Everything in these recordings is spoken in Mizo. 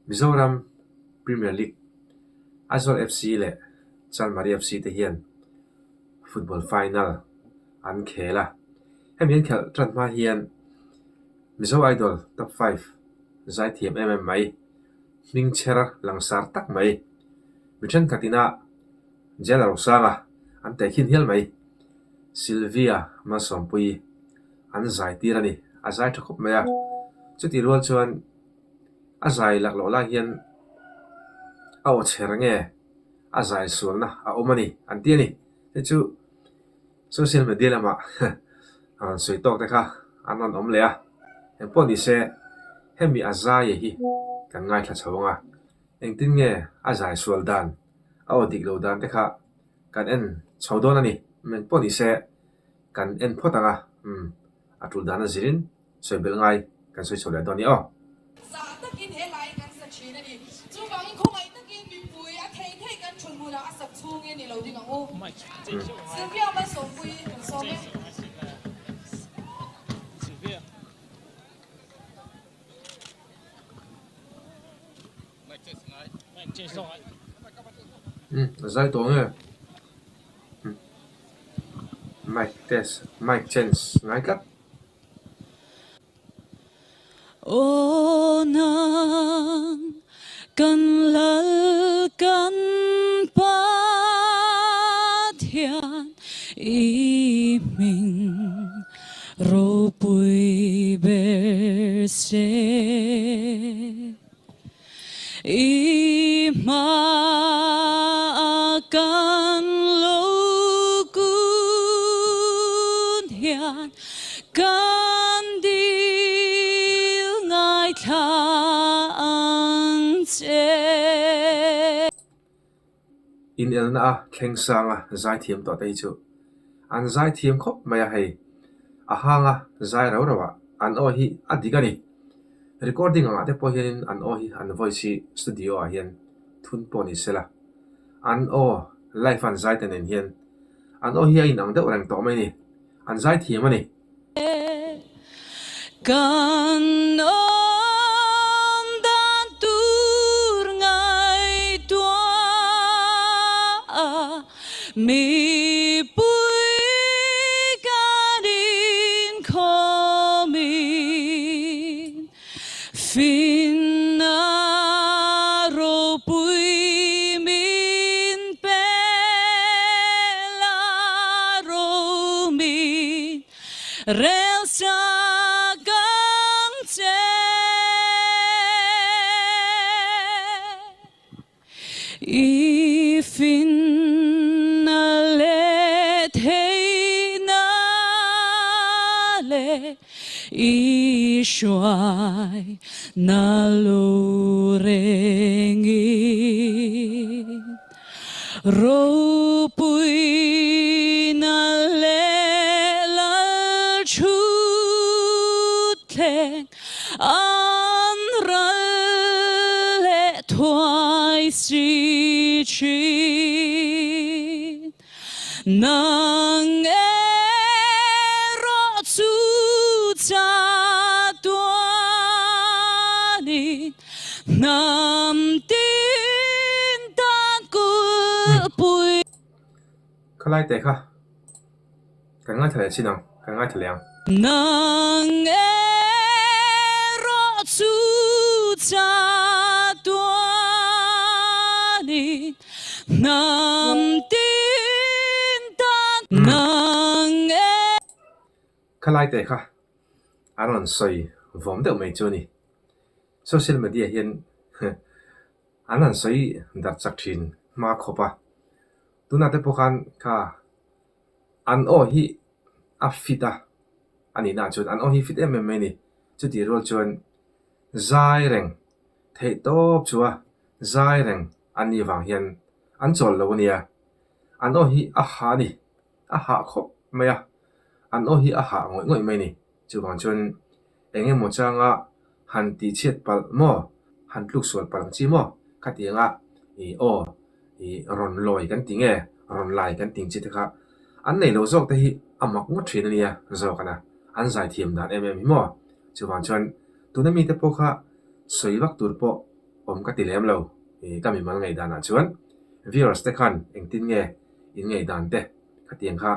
Mizoram Premier League Aizawl FC leh Chanmari FC te hian football final an khel a. Hemi an khelh tan hma hian Mizo Idol top 5 zaithiam em em mai, hmingchher langsar tak mai, mi thenkhat ina Jail a rosang a, an tehkhin hial mai. Sylvia Malsawmpuii an zai tir a ni, a zai tha khawp mai a. Chutih rual chuan a zai lak loh lai hian a aw chher nge a zai sualna a awm a ni an ti a ni. Hei chu social media lamah a rawn sawi tawk te kha an rawn awm leh a, engpawh ni se hemi a zai hi kan ngaithla chho ang a, engtin nge a zai sual dan a aw dik lo dan te kha kan en chho dawn a ni. Engpawh ni se kan en phawt ang a, umm a tul dan a zirin sawi belh ngai kan sawi chho leh dawn a ni aw. Zah takin he hlai kan sa thin a ni. Chuvangin khawngaih takin mipui a thei thei kan thun hmunah a sak chhungin i lo ding ang u. Sylvia Malsawmpuii kan sawm e. Zai tawh nge mic test mic change ngai tlat. Aw nang kan lal kan Pathian i hming ropui ber se. I hmaah kan lo kun hian kan dil ngaithla ang che. Inelna a thleng sang a zaithiam tawh te hi chu an zaithiam khawp mai a hei a hang a zai rau rau ah an aw hi a dik a ni. Recording angah te pawh hianin an aw hi an voice hi studio ah hian thun pawh ni sela an aw live a an zai te nen hian an aw hi a inang deuh reng tawh mai a ni an zai thiam a ni. Kan awm dan tur ngaihtuah a mipui kan inkhawmin finna ropui min pe la romin rel sak ang che. I finna leh theihna leh i hruai na lo rengin ropuina leh lal thut thleng An ral leh thuai si thin. Nang erawh chu chatuanin hnam tin tan kulhpui. Khalai teh kha. Kan ngaithla leh chin ang, kan ngaithla leh ang. Nang erawh chu chatuanin hnam tin tan nang e. Khalai te kha an rawn sawi vawm deuh mai chu a ni. Social media hian an han sawi darh chak thin hma khawp a. Tunah te pawh khan kha An aw hi a fit a, a nihna ah chuan an aw hi fit em em mai a ni. Chutih rual chuan zai reng theih tawp chu a zai reng an nih vang hian an chawl lo a nia. An aw hi a hah a ni, a hah khawp mai a, an aw hi a hah ngawih ngawih mai a ni. Chuvang chuan eng emaw changa han tihchhiat palh maw, han tluk sual palh ang chi maw? Khatianga ih aw ih rawn lawi kan ti nge, rawn lai kan ti ang chi te kha an nei lo zawk te hi a mak ngawt thin a nia zawk a na, an zaithiam dan em em hi maw? Chuvang chuan tuna mite pawh kha sawi vak tur pawh. awm ka ti lem lo ih ka mimal ngaihdanah chuan viewers te khan engtin nge in ngaihdan te khatiang kha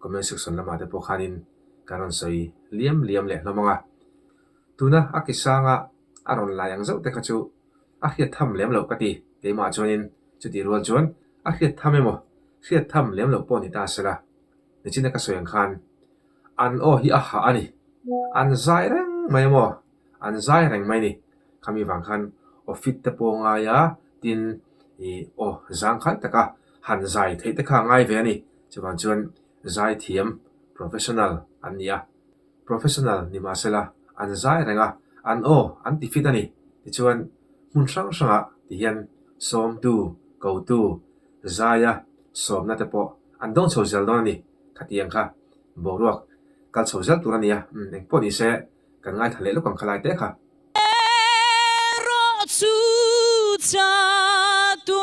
comment section lamah te pawh khanin kan rawn sawi liam liam leh hlawm ang a. Tuna a ki sanga a rawn lai ang zauh te kha chu a hriat tham lem loh ka ti keimah chuanin chutih rual chuan a hriat tham emaw hriat tham lem loh pawh ni ta sela nichina ka sawi ang khan an aw hi a hah a ni. An zai reng mai emaw an zai reng mai ni. Khami vang khan aw fit te pawh ngai a tin ih aw zangkhai taka han zai theih te kha a ngai ve a ni. Chuvang chuan zai thiam professional an ni a. Professional ni mahsela an zai reng a, an aw an ti fit a ni. Tichuan hmun hrang hrangah ti hian sawmtu, kotu, zaia sawmna te pawh an dawng chho zel dawn a ni. Khatiang kha boruak kal chho zel tur a ni a, umm engpawh ni se kan ngaithla leh lawk ang kha lai te kha. Erawh chu chatuanin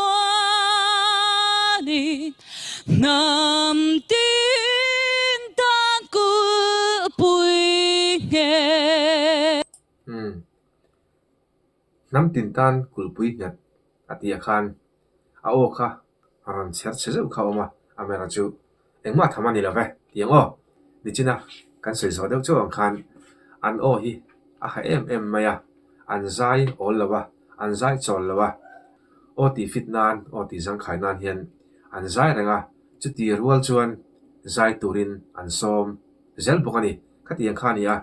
hnam tin tan kulhpui nghet. Umm hnam tin tan kulhpui nghet a tih ah khan a aw kha a rawn chher chhe zeuh kha a awm a, amaherawh chu engmah tham a ni lo ve tih ang aw. Nichina kan sawi zawh deuh chauh ang khan an aw hi a ha em em mai a, an zai awl lo a, an zai chawl lo a, aw tih fit nan, aw tih zangkhai nan hian an zai reng a, chuti rual chuan zai turin an sawm zel bawk a ni. Khatiang kha a ni a,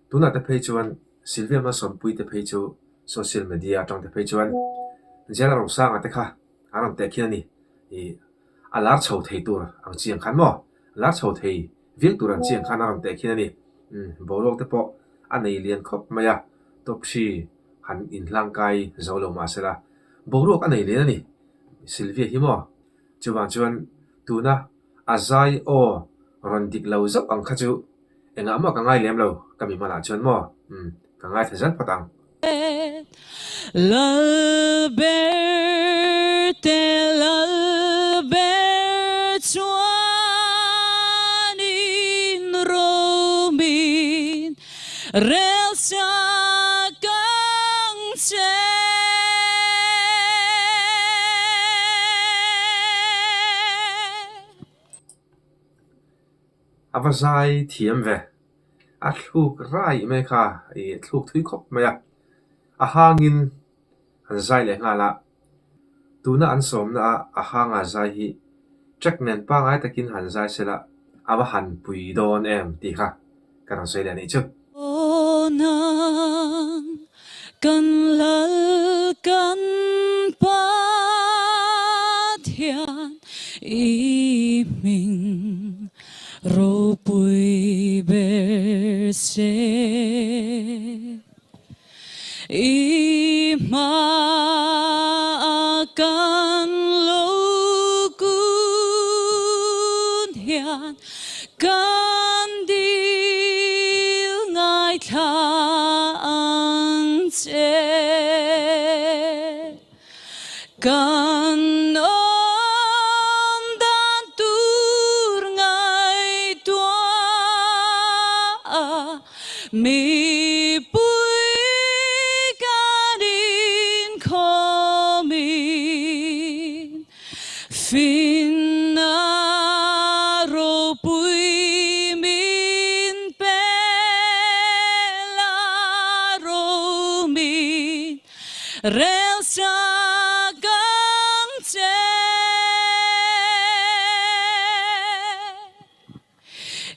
tunah te phei chuan Sylvia Malsawmpuii te phei chu social media atang te phei chuan Jela Rosanga te kha an rawn teh khin a ni. Ih a lar chho thei tur ang chi ang khan maw? Lar chho thei viau tur ang chi ang khan a rawn teh khin a ni. Umm boruak te pawh a nei lian khawp mai a, top hri han inhlangkai zo lo mah se la boruak a nei lian a ni Sylvia hi maw? Chuvang chuan tuna a zai aw rawn dik lo zauh ang kha chu Engah maw ka ngai lem lo, ka mi hmanah chuan maw? Umm, ka ngaithla zel phawt ang. Lal ber te lal ber chuanin romin rel sak ang che. A va zai thiam ve. A thluk raih mai kha ih thluk thui khawp mai a. A hangin an zai leh nghal a. Tuna an sawmna a a hanga zai hi track nen pangai takin han zai sela a va han pui dawn em tih kha ka rawn sawi leh anih chu. Aw nang kan lal kan Pathian i hming ropui ber se. I hmaah kan lo kun hian kan dil ngaithla ang che. Kan awm dan tur ngaihtuah a mipui kan inkhawmin finna ropui min pe la romin Rel sak ang che.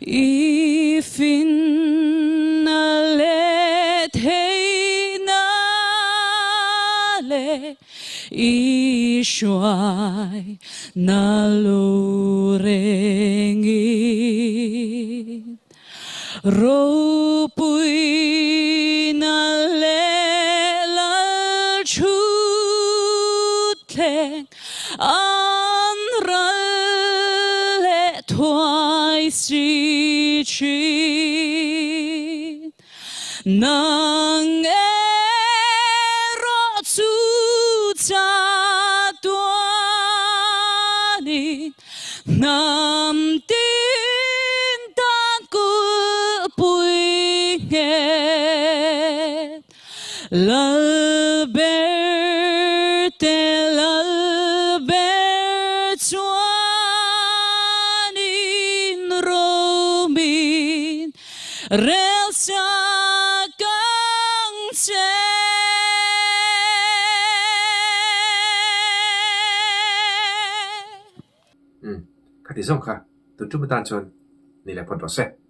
I finna leh theihna leh i hruai na lo rengin. Ropuina leh lal thut thleng an ral leh thuai si thin. Nang erawh chu chatuanin Hnam tin tan kulhpui nghet Lal ber. Lal ber chuanin romin rel sak ang che. Umm, khati zawng kha tun tum atan chuan ni leh phawt rawh se.